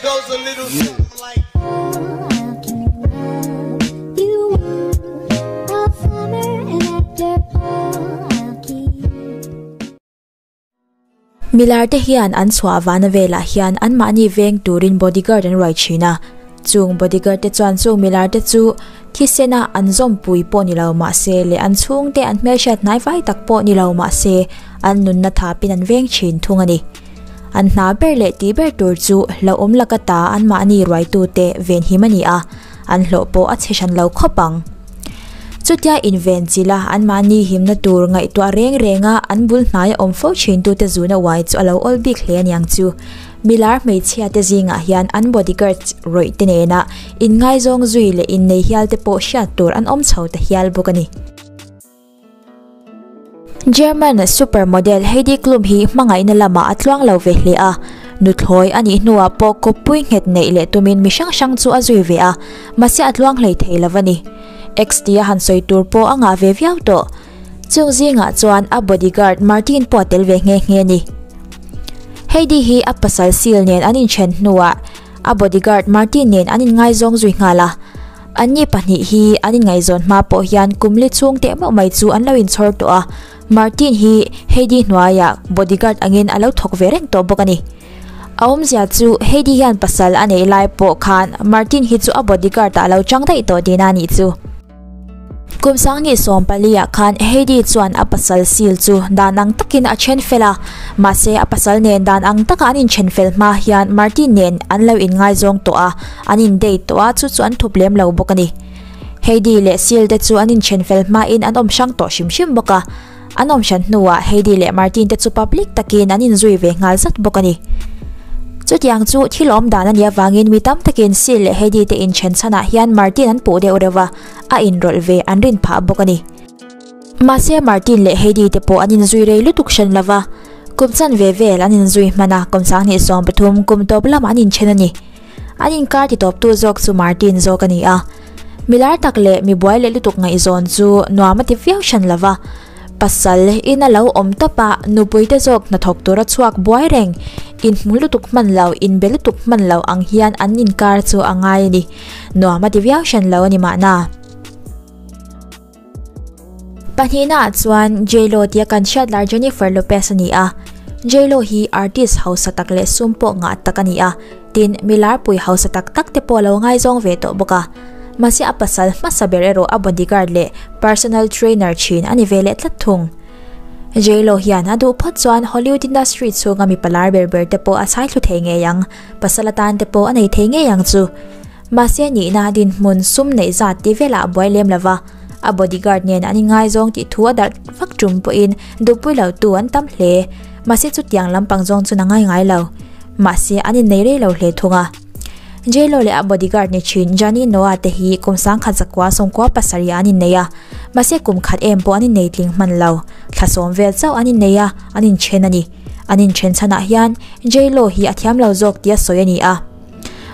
goes a little something like. Milar te hian an chhuah vana velah hian anmahni veng turin bodyguard an ruai thin a, chung bodyguard te chuan chung milar te chu thisena an zawmpui pawh ni lo mahse leh an chhungte an hmelhriat hnai vai tak pawh ni lo mahse an nunna thapin an veng thin thung a ni. An hna ber leh tih ber tur chu hlauhawm laka ta anmahni ruaitute venhim a ni a, an hlawh pawh a chhe hran lo khawp ang. Chutia inven chilh a anmahni himna tur ngaihtuah reng renga an bul hnaia awm fo thintute zuna uai chu a lo awl bik hle aniang chu. Milar hmeichhia te zingah hian an bodyguard rawih te nena inngaizawng zui leh innei hial te pawh hriat tur an awm chho ta hial bawk a ni. German supermodel Heidi Klum hi hmangaihna lamah a tluang lo ve hle a, nuthlawi a nih hnuah pawh kawppui nghet neih leh tumin mi hrang hrang chu a zui ve a, mahse a tluang hlei thei lo a ni. Ex tia han sawi tur pawh a ngah ve viau tawh. Chung zingah chuan a bodyguard Martin pawh a tel ve nghe nghe a ni. Heidi hi a pasal Seal nen an inthen hnuah a bodyguard Martin nen an inngaizawng zui nghal a. Anni pahnih hi an inngaihzawn hma pawh hian kum li chhung teh meuh mai chu an lo inchhawr tawh a, Martin hi Heidi hnuaiah bodyguard angin a lo thawk ve reng tawh bawk a ni. A awmzia chu Heidi hian pasal a neih lai pawh khan Martin hi chu a bodyguard ah a lo chang daih tawh tihna a nih chu. Kum sanghnih 14 ah khan Heidi chuan a pasal Seal chu dan ang takin a then fel a, mahse a pasal nen dan ang taka an inthen fel hma hian Martin nen an lo inngaizawng tawh a, an in date tawh a, chu chu an thup lem lo bawk a ni. Heidi leh Seal te chu an inthen fel hmain an awm hrang tawh hrim hrim bawk a, an awm hran hnuah Heidi leh Martin te chu public takin an inzui ve nghal zat bawk a ni. Chutiang chu thil awm dan a nih avangin mi tam takin Seal leh Heidi te inthen chhanah hian Martin an puh deuh reuh a, a inrawlh ve an rin phah bawk a ni. Mahse Martin leh Heidi te pawh an inzui rei lutuk hran lo va, kum chan ve vel an inzui hman a, kum 2013 kum tawp lamah an inthen a ni. An inkar titawptu zawk chu Martin zawk a ni a. Milar tak leh mi buai leh lutuk ngaihzawn chu nuam a ti viau hran lo va, pasal in a lo awm tawp a, nupui te zawk hnathawk tura chhuak buai reng, inhmu lutuk hman lo, inbe lutuk hman lo ang hian an inkar chu a ngai a ni. Nuam a ti viau hran lo a ni mahna. Pahnihnaah chuan J-Lo tia kan hriat lar Jennifer Lopez a ni a. J-Lo hi artist hausa tak leh sum pawh ngah tak a ni a, tin mi larpui hausa tak tak te pawh a lo ngaizawng ve tawh bawk a. Mahse a pasal hmasa ber erawh a bodyguard leh personal trainer thin a ni ve leh tlat thung. J-Lo hian a duh phawt chuan Hollywood industry chhunga mipa lar ber ber te pawh a chhaithlu thei ngei ang, pasal atan te pawh a nei thei ngei ang chu. Mahse nihna dinhmun sum neih zat ti velah a buai lem lova, a bodyguard nen an inngaizawng tih thu a darh vak tum pawhin duhpui lo tu an tam hle. Mahse chutiang lampang zawng chu na ngai ngai lo. Mahse an innei rei lo hle thung a. J-Lo leh a bodyguard ni thin Jani Noah te hi kum 1997 ah an innei a, mahse kum khat em pawh an innei tling hman lo. Thla sawm vel chauh an innei a, an inthen a ni. An inthen chhanah hian J-Lo hi a thiam lo zawk tia sawi a ni a.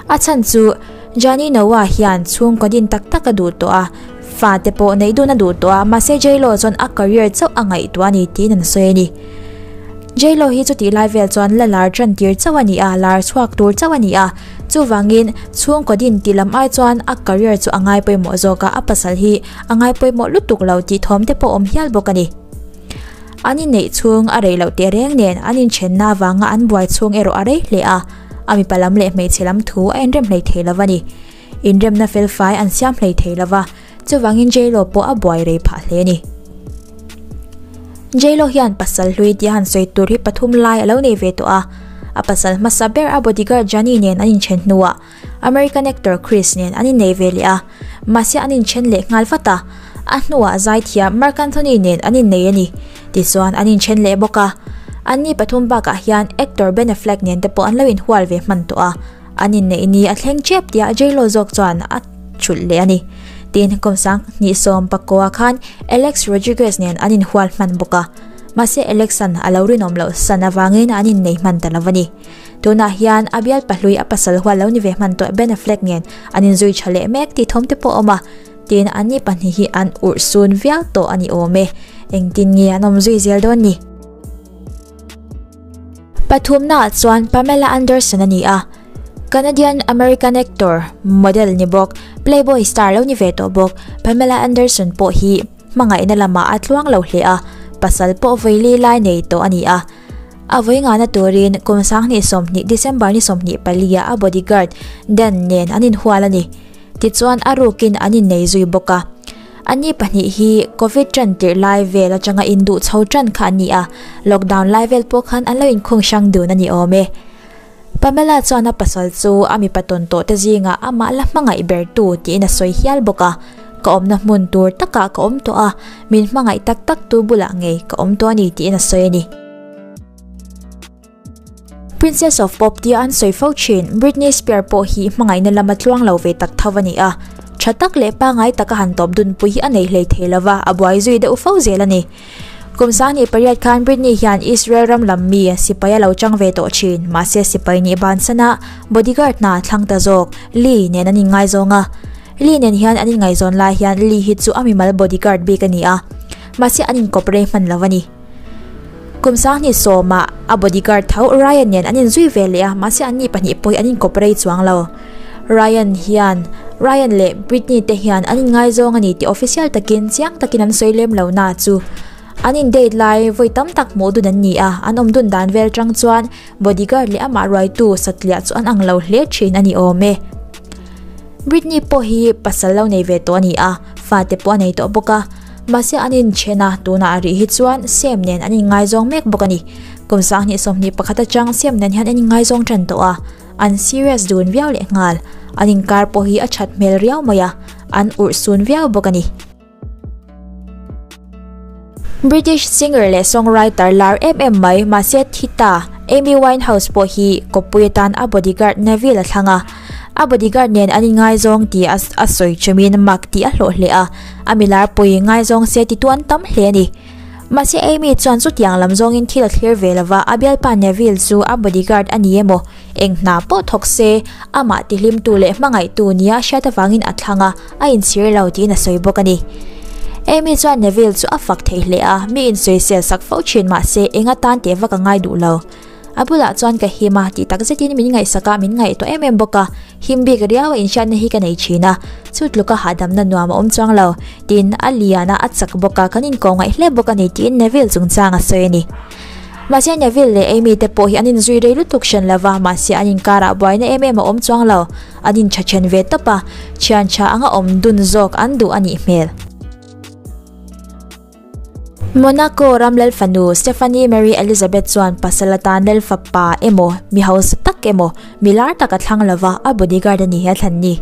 A chhan chu Jani Noah hian chhungkaw din tak tak a duh tawh a, fate pawh neih dun a duh tawh a, mahse J-Lo chuan a career chauh a ngaihtuah a ni tiin an sawi a ni. J-Lo hi chutih lai vel chuan la lar tan tir chauh a ni a, lar chhuak tur chauh a ni a, chuvangin chhungkaw din tih lam ai chuan a career chu a ngai pawimawh zawk a, a pasal hi a ngai pawimawh lutuk lo tih thawm te pawh awm hial bawk a ni. An inneih chhung a rei loh teh reng nen an inthenna avanga an buai chhung erawh a rei hle a, a mipa lam leh hmeichhe lam thu a inrem hlei thei lo a ni. Inremna fel fai an siam hlei thei lo va, chuvangin J-Lo pawh a buai rei phah hle a ni. J-Lo hian pasal hlui tia han sawi tur hi pathum lai a lo nei ve tawh a, a pasal hmasa ber a bodyguard Gianni nen an inthen hnuah American actor Chris nen an innei ve leh a, mahse an inthen leh nghal vat a, a hnuah zaithiam Marc Anthony nen an innei a ni. Tichuan an inthen leh bawk a, anni pathum bakah hian actor Ben Affleck nen te pawh an lo inhual ve hman tawh a, an inneih ni a thleng tep tia J-Lo zawk chuan a thulh leh a ni. Tin, kum 2019 khan Alex Rodriguez nen an inhual hman bawk a, mahse Alex-a'n a lo rinawm loh san avangin an innei hman ta lo a ni. Tunah hian a bial pahlui a pasal hual lo ni ve hman tawh Ben Affleck nen an inzui tha leh mek tih thawm te pawh a awm a, tin anni pahnih hi an urh sun viau tawh a ni awm e, engtin nge an awm zui zel dawn ni? Pathumnaah chuan Pamela Anderson a ni a. Canadian American actor, model ni bawk, Playboy star lo ni ve tawh bawk, Pamela Anderson pawh hi hmangaihna lamah a tluang lo hle a, pasal pawh vawi li lai nei tawh a ni a. A vawi ngahna turin kum 2020 December ni 24 ah a bodyguard Dan nen an inhual a ni. Tichuan a rukin an innei zui bawk a. Anni pahnih hi Covid tan tirh lai vel atanga induh chho tan kha an ni a, lockdown lai vel pawh khan an lo inkhung hrang dun a ni awm e. Pamela chuan a pasal chu a mipa tawn tawh te zingah amah la hmangaih ber tu tiin a sawi hial bawk a, Ka awmna hmun tur takah ka awm tawh a, min hmangaih tak tak tu bulah ngei ka awm tawh a ni tiin a sawi a ni. Princess of Pop tia an sawi fo thin Britney Spears pawh hi hmangaihna lama tluang lo ve tak tho a ni a, tha tak leh pangngai taka han tawp dunpui hi a nei hlei thei lova, a buai zui deuh fo zel a ni. Kum 28 khan Britney hian Israel ram lam mi sipai a lo chang ve tawh thin, mahse sipai nih bansana bodyguard hna thlang ta zawk Lee nen an inngaizawng a. Lee nen hian an inngaihzawn lai hian Lee hi chu a mimal bodyguard bik a ni a, mahse an inkawp rei hman lo a ni. Kum 20 ah a bodyguard tho Ryan nen an inzui ve leh a, mahse anni pahnih pawh hi an inkawp rei chuang lo. Ryan hian Ryan leh Britney te hian an inngaizawng a ni tih official takin chiang takin an sawi lem lo na chu an in date lai vawi tam tak hmuh dun an ni a, an awm dun dan vel tang chuan bodyguard leh amah ruaitu satliah chu an ang lo hle thin a ni awm e. Britney pawh hi pasal lo nei ve tawh a ni a, fate pawh a nei tawh bawk a, mahse an inthen a, tunah a rih hi chuan Sam nen an inngaizawng mek bawk a ni. Kum 2021 atang Sam nen hian an inngaizawng tan tawh a. An serious dun viau leh nghal, an inkar pawh hi a that hmel riau mai a, an urhsun viau bawk a ni. British singer leh songwriter lar em em mai mahse thi ta Amy Winehouse pawh hi kawppui atan a bodyguard Neville a thlang a. A bodyguard nen an inngaizawng tih a sawi thumin mak tih a hlawh hle a, a milar pawhin ngaizawng se titu an tam hle a ni. Mahse Amy chuan chutiang lam zawngin thil a thlir ve lova, a bialpa Neville chu a bodyguard a ni emaw, eng hna pawh thawk se, amah tihlimtu leh hmangaihtu nia hriat avangin a thlang a, a inchhir lo tiin a sawi bawk a ni. Amy chuan Neville chu a fak thei hle a, mi insawisel sak fo thin mahse eng atan teh vak a ngai duh lo. A bulah chuan ka him a, tih tak zetin min ngaihsak a, min ngaihtuah em em bawk a, him bik riau a inhriatna hi ka nei thin a, chu tluka hahdamna nuam a awm chuang lo, tin a lian a, a chak bawk a, kan inko ngaih hle bawk a ni tiin Neville chungchang a sawi a ni. Mahse Neville leh Amy te pawh hi an inzui rei lutuk hran lo va, mahse an inkarah buaina em em a awm chuang lo, an intha then ve tawp a, thian tha anga awm dun zawk an duh a nih hmel. Monaco ram lalfanu Stephanie Mary Elizabeth chuan pasal atan lalfapa emaw, mi hausa tak emaw, mi lar tak a thlang lova a bodyguard a ni hi a thlan ni.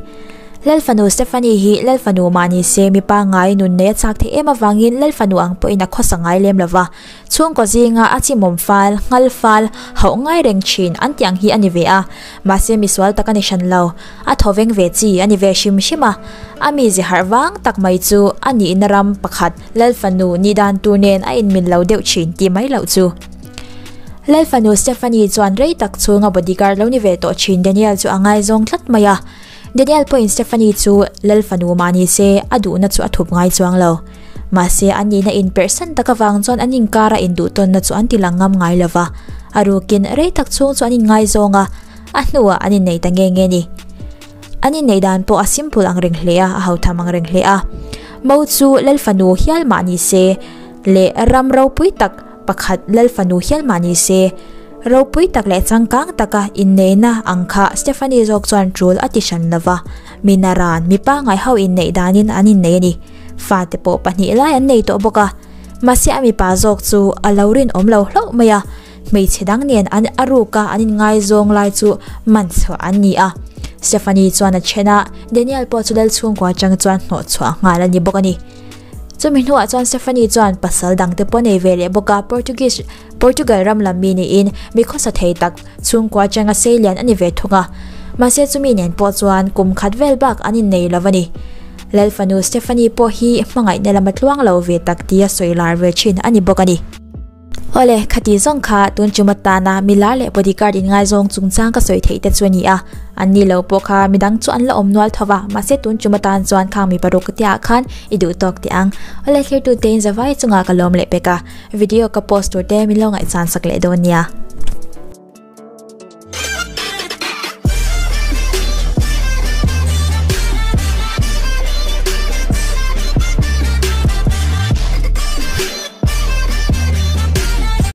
Lalfanu Stephanie hi lalfanu mah ni se mi pangngai nun nei a chak theih em avangin lalfanu ang pawhin a khawsa ngai lem lova, chhungkaw zinga a chimawm fal, nghal fal, hauh ngai reng thin an tih ang hi a ni ve a, mahse misual tak a ni hran lo. A thawveng ve chi a ni ve hrim hrim a, a mize harh vang tak mai chu a nihna ram pakhat Lalfanu ni dan tur nen a inmil lo deuh thin tih mai loh chu. Lalfanu Stephanie chuan rei tak chhunga bodyguard lo ni ve tawh thin Daniel chu a ngaizawng tlat mai a, Daniel pawhin Stephanie chu Lalfanu mah ni se a duhna chu a thup ngai chuang lo. Mahse an nihna inperhsan tak avang chuan an inkara induhtawnna chu an ti lang ngam ngai lova, a rukin rei tak chhung chu an inngaizawng a, A hnuah an innei ta nge nge ni. An innei dan pawh a simple ang reng hle a, a hautham ang reng hle a. Mo chu Lalfanu hial mah ni se leh ram ropui tak pakhat Lalfanu hial mah ni se, ropui tak leh changkang taka inneina ang kha Stephanie zawk chuan tul a ti hran lova, mi naran, mi pangngai ho inneih danin an innei a ni. Fate pawh pahnih lai an nei tawh bawk a. Mahse a mipa zawk chu a lo rinawm lo hlauh mai a. Hmeichhe dang nen an a ruka an inngaizawng lai chu man chhuah an ni a. Stephanie chuan a then a, Daniel pawh chu lal chhungkua atang chuan hnawh chhuah nghal a ni bawk a ni. Chumi hnuah chuan Stephanie chuan pasal dangte pawh nei ve leh bawk a, Portuguese, Portugal ram lam mi niin mi khawsa thei tak chhungkua atanga sei lian a ni ve thung a. Mahse chumi nen pawh chuan kum khat vel bak an innei lo a ni. Lal fanu Stephanie pawh hi hmangaihna lama tluang lo ve tak tia sawi lar ve thin a ni bawk a ni. Awle, khati zawng kha tun tum atana milar leh bodyguard inngaizawng chungchang ka sawi theih te chu a ni a. An ni lo pawh kha midang chu an la awm nual tho va, mahse tun tum atan chuan khang mi paruk te ah khan i duh tawk teh ang. Awle, thlirtu te in zavai chungah ka lawm leh pek a, video ka post tur te min lo ngaihchan sak leh dawn nia.